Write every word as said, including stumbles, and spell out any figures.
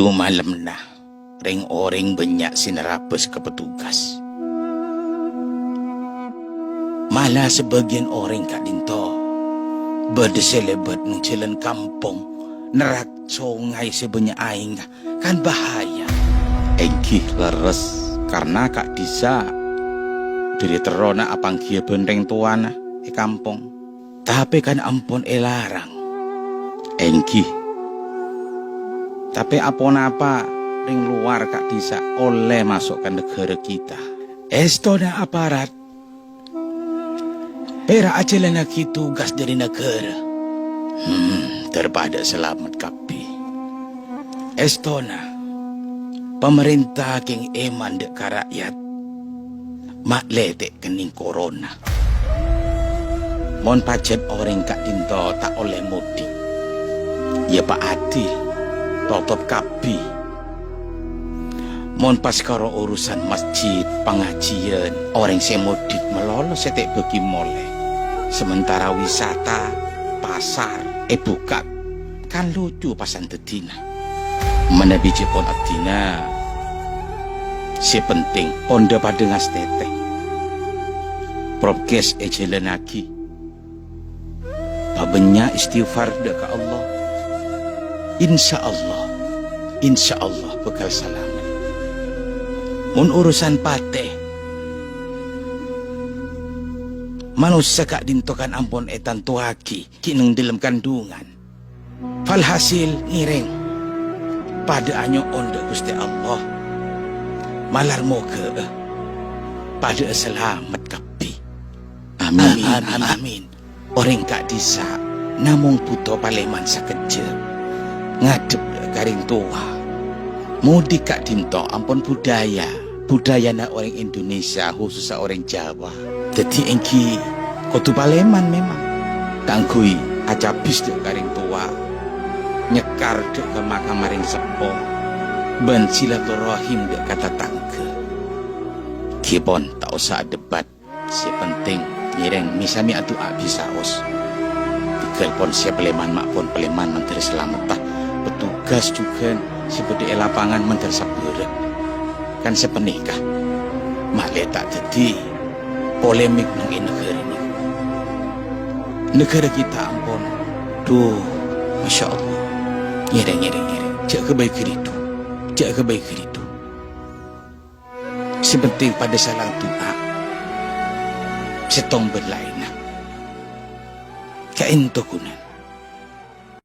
Malemma, rèng-orèng bânnya' sè narabâs ka petugas. Mala sabâgiyân orèng ka'dinto bâdâ sè lèbât neng jhâlân kampong, nerrak songay sè bânnya' aèngnga, kan bahaya. Èngghi lerres, karna ka'dhissa' dhâri terrona apangghiyâ bân rèng towana è kampong. Tapè kan ampon èlarang. Èngghi. Tapè aponapa rèng lowar ka'dhissa' ollè maso' ka naghârâ kita? Èstona aparat pèra' ajhâlannaghi tugas dhâri naghârâ. Hmm, dâr-padâ salamet kabbhi. Èstona, pamarènta kèng èman dâ' ka ra'yat, ma' lètè' kennèng korona. Mon pajhât orèng ka'dinto ta' ollè modik, ya pa'adil, totop kabbhi. Mon pas karo urusan masjid, pangajiyân, orèng sè modik malolo sè ta' bâgi molè. Samantara wisata, pasar, èbukka', kan lucu pasan dâddhina. Manabi jhâ' pon abdhina, sè pentèng pon dâ-padâ ngastètè. Prokes èjhâlânnaghi. Pabânnya' istighfar dâ' ka Allah. Insya Allah, insya Allah bhâkal salamet. Mon urusan patè, manossa ka'dinto kan ampon ètantowaghi ghi' neng dâlem kandhungan. Falhasil ngèrèng, padâ anyo'on dâ' Ghustè Allah. Malar moghâ padâ'â salamet kabbhi. Amin. Amin. Amin. Orèng ka'dhissa' namong bhuto palèman sakejjhâ', ngadhep dâ' ka rèng towa. Modik ka'dinto ampon budaya, budayana orèng Indonesia, khusussa orèng Jawa. Dâddhi èngghi kodhu palèman memang. Kaangghuy acabis dâ' ka rèng towa, nyekkar dâ' ka makamma rèng seppo, bân silaturahim dâ' ka tatangghâ. Ghi pon ta' osa adebat. Sè pentèng, ngèrèng mè-samè adu'a bisaos. Bhâkal pon sè palèman ma' pon palèman mandhâr salametta. Petugas jhughân sè bâdâ è lapangan mandhâr sabbhârâ. Kan sapanèka, ma' lè ta' dâddhi polemik neng è naghârâ nèko. Naghârâ kita ampon, dhu, masya Allah. Ngèrèng, ngèrèng, ngèrèng. Jhâ' ghâbây ghâridhu. Jhâ' ghâbây ghâridhu. Sè pentèng padâ salang du'a. Sèttong bân laènna. Ka'ènto ghunana.